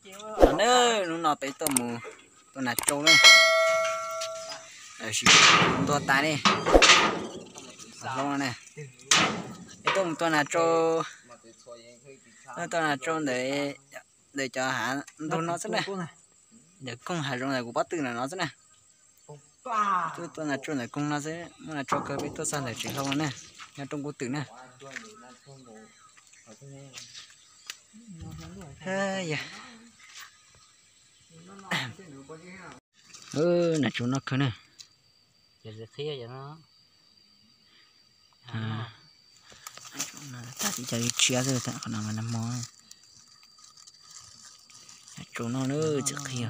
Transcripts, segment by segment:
Los ne, hnub no peb tuaj mus tua nas tsau ne, tab sis ntuag tas ne, hlob ne, peb tuaj mus tua nas tsau, tuaj tua nas tsau ntawm, ntawm cov hav ntug no xwb na, ntawm koog hav zoov ntawm kuv pob tw ntawm no xwb na. Tuaj tua nas tsau ntawm koog no xwb, muaj nas tsau kawg peb tuaj txog ntawm tsev hlau no na, nyob rooj kub twm na. Nas tsau noj kawg na. Tag tib co tshiab xwb, qhov no mas nag hmo. Nas tsau noj na, txiv qhia.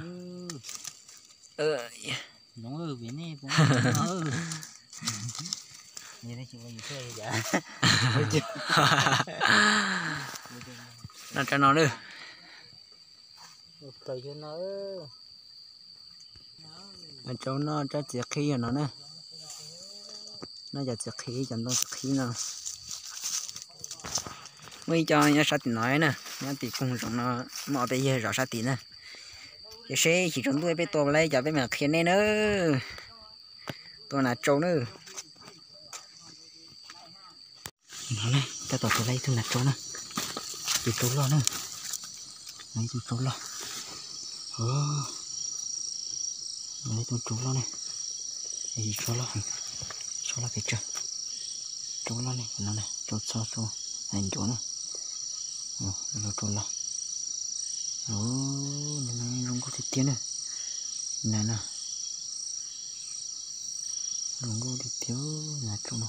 Noj tso no na. Nas tsau noj tsob txiv qhib yog no na. Noj cov txiv qhib, cov ntoo txiv qhib no. Muaj ib co nyob sab tim no na, nyob tim koog zoov no, muaj ob peb yawg zov sab tim na. Ces seb chim tsaus ntuj peb tua puas laib cov peb mam qhia nej na. Tua nas tsau na. No ne, tab tom tua laib ib tug nas tsau na. Tus tsau loj na. Ib tug tsau loj. Ib tug tsau loj ne. Tsau loj, tsau loj pes tsawg. Tsau loj ne, no ne, tsau txho tsau hais ncuav na. Tsau loj. Zoo nkauj tiag tiag na. Na na. Zoo nkauj tiag tiag, nas tsau no.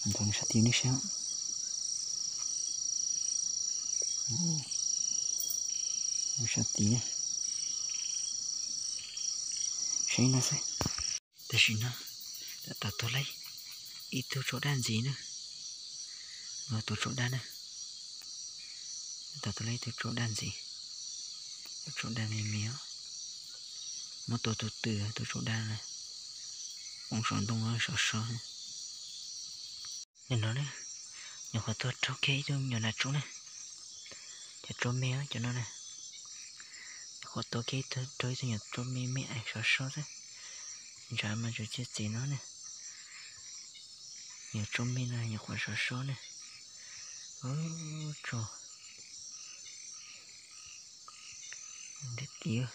Ntawm sab tid nej saib. Sab tid, saib no xwb. Tam sim no tab tom tua laib ib tug tsau daj ntxiv na. No tus tsau daj na. Tab tom tua laib ib tug tsau daj ntxiv. Tus tsau daj me me os. Muab tua tus twg tus tsau daj na. Poob saum ntoo sov so. Nim no na, nyuam qhuav tua raug kiag ib tug nyuam nas tsau na. Cov tsau me cov no na. Nyuam qhuav tua kiag raug ib tug nyuam tsau me me sov so xwb. Ntshav mas tsuas txias txias no na. Nyuam tsau me no nyuam qhuav sov so na. Ub, tsau ntiag tiag.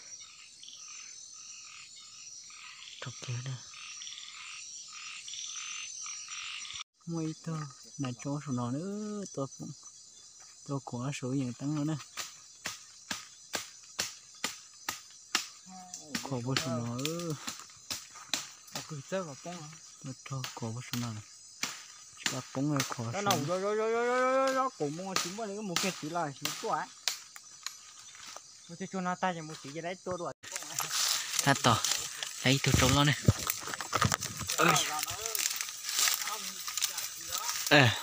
Raug kiag na. Muaj ib tug nas tsau saum no na, tua khuam saum yeem teeb no na. Khuam puag saum no. Tua raug khuam puag saum no. Tsis pab poob khuam. Tab tom laib ib tug tsau loj ne.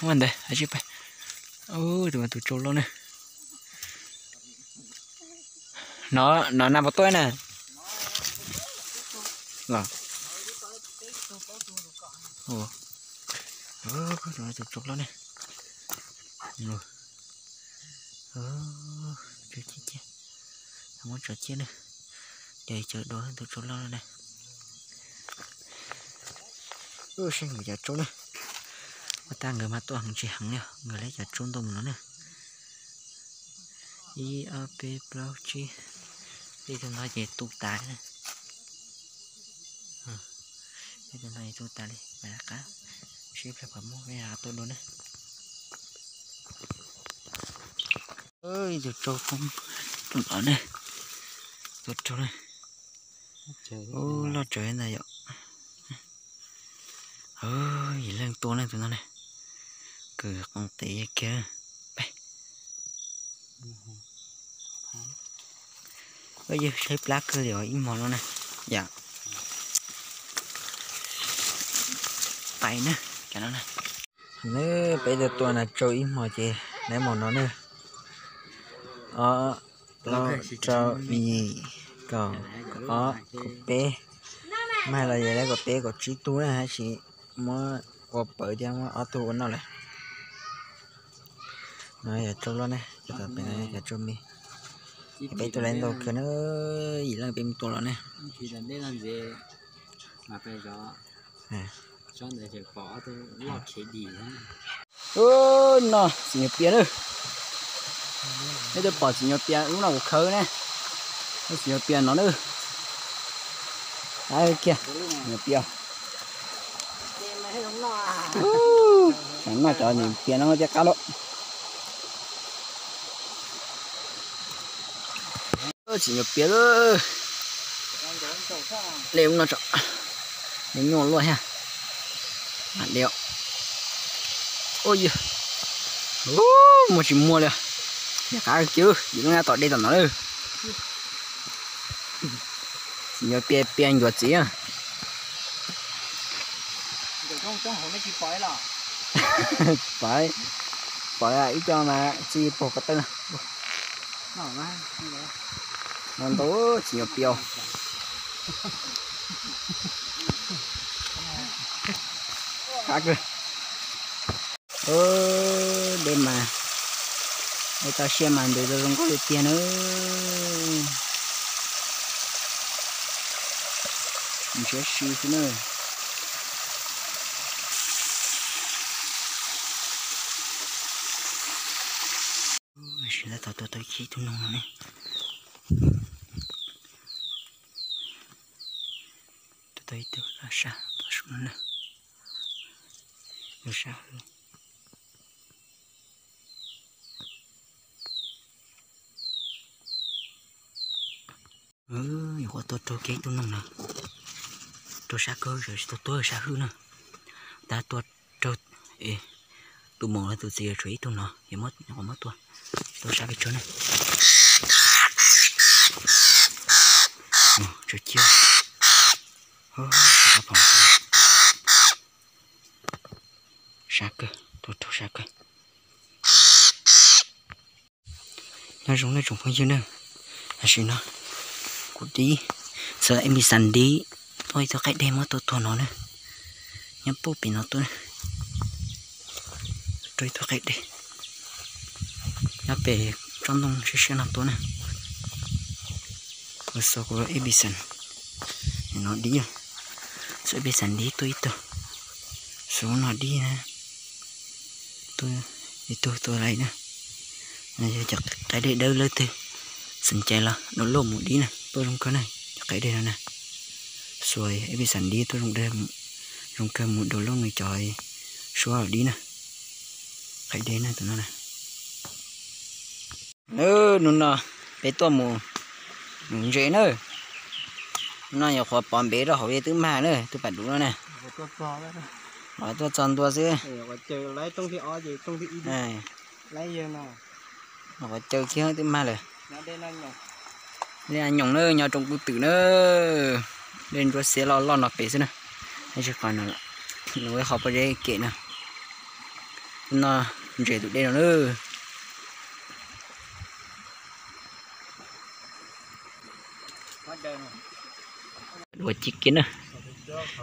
Muaj ntawd, tus tsau loj ne. No, no na puas tuaj na. Los. Tus tsau loj ne. Muab tso ciaj na. Cov cov dua tus tsau loj na. Ub, saib nkawd cov tsau na. Ua tag nkawd mas tuaj heev tsis heev li, nkawd lawv cov tsau ntoo no na. Ib ob peb plaub tsib, peb tug no ces tu tas na. Peb tug no tu tas li, qab sib pliag pom muaj peb tuaj dua na. Ib tug tsau poob tus no ne, tus tsau na. Ub, loj tsawv ntag yom. Yim leej tua ne tus no ne. Kws qoos tes kiag. Yog saib plab kawg li os ib hmos no na. Yom. Pais na, cov no na. Peb tua tua nas tsau ib hmos ces lawv mus no ne. Ob, plaub, rau, yim, kaum, ob, kaum peb. Mas los yog lawv kaum peb kaum tsib tug na, tab sis muab ua pawv thiab muab ob tug ua noj lawm. No yog tsau loj ne, cov tom pem no yog cov tsau me. Peb tuaj lawm ntau kawg na, yim leej peb mus tua los ne. Ub, no txiv nyuag pias na. Neb twb pom txiv nyuag pias lub no kuv khawb ne. Lub txiv nyuag pias no na. Av kiag, txiv nyuag pias. Ub, noj cov nyuag pias no thiaj qab lawm. Txiv nyuag pias lawm. Dej ub no tso, dej nyuaj luaj thiab. Dej, ua yog, muaj tsis muaj li. Yog qab kiag, yim lub nyab tom dej tom no lawm. Txiv nyuag pias, pias ncuav txiv. Pom, pom ib co mas txij pog ko taw na. No ntau, txiv nyuag pias. Qab kawg. Dej mas, dej toj siab mas ntuj tau zoo nkauj tiag tiag na. Ntshiab si xwb na. Tab tom tua tau ib tug noog no ne. Tua tau ib tug loj sab tom su no na. Loj sab hwv. Nyuam qhuav tua raug kiag ib tug noog na. Tua sab kawg, tsis tau tua sab hwj na. Tab tua raug, es tus maum los tus txiv tshuav ib tug no, nyuam qhuav muab tua, tsis tau sab pes tsawg na. Tsawg ciaj. Sab kawg, tua raug sab kawg. Nyob zoo nej tsoom phooj ywg na, tam sim no kuv dib, txawm ib pliag xav dib, tuaj ib tug qaib deg muab tua tuag no na, nyob puag pem no tuaj na, tuaj ib tug qaib deg, nyob pem tsob ntoo siab siab no tuaj na, kuv xuas kuv ib pliag xav, no dib, txawm ib pliag xav dib tuaj ib tug, xuas no dib na. Tuaj ib tug tuaj lawm na. Yog cov qaib deg dawb lawb twg xom cai los download mus dib na, tuaj zoo kawg na, cov qaib deg no na. Xuas ib pliag xav dib tuaj zoo kawg mus download nws cov suab dib na. Qaib deg na tus no na. Hnub no peb tuaj mus nuv ntses na. No nyuam qhuav pov npev rau hauv twb mag na, tus pam duv no na. Los tuaj txog ntua xwb. Los qhov caw kiag twb mag lawm. Dej nyoos na, nyob roob kub twm na. Dej ntsuab xiab loj loj no pem xwb na. Tsis qhov no, nws ua ib qho pob zeb kem na. No ntses tus dej no na. Ua ci kiag na,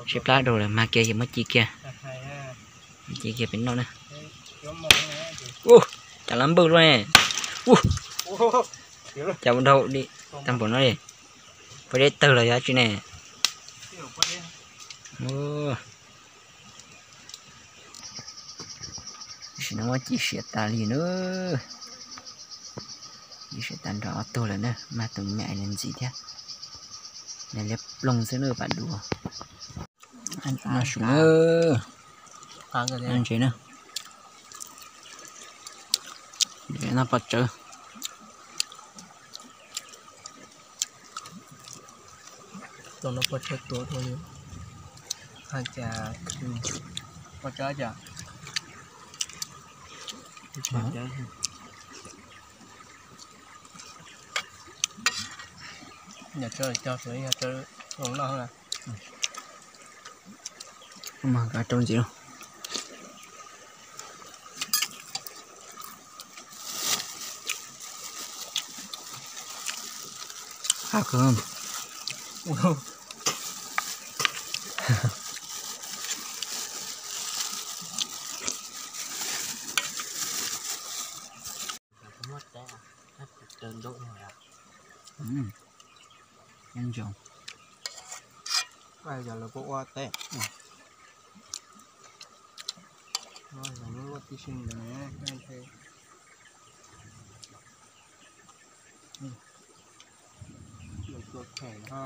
sib plab dhau lawm mag kiag ces muab ci kiag, ci kiag pem noj na. Ua cas lab npawj luaj ne. Ua cas ua dhau li tag npaum no li. Pob zeb tawg los yog tsi ne. Tam sim no muab ci siav tas li na. Ci siav tas nrog ob tug lawm na, mag tus me ais ntxiv thiab. Liab ploog xwb na pam duv. No su na. Ntses na. Ntses no pov tsawb. Mas kav rau ntxiv no. Qab kawg. Ntsoov. Yog lawv kuj ua teb. Luaj tib si ntawd ne. Tua phem ho.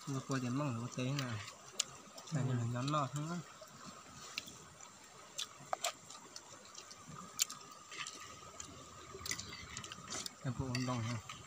Ua pua tias meej ua teb na, nyob noj xwb. Pua ua ntoo.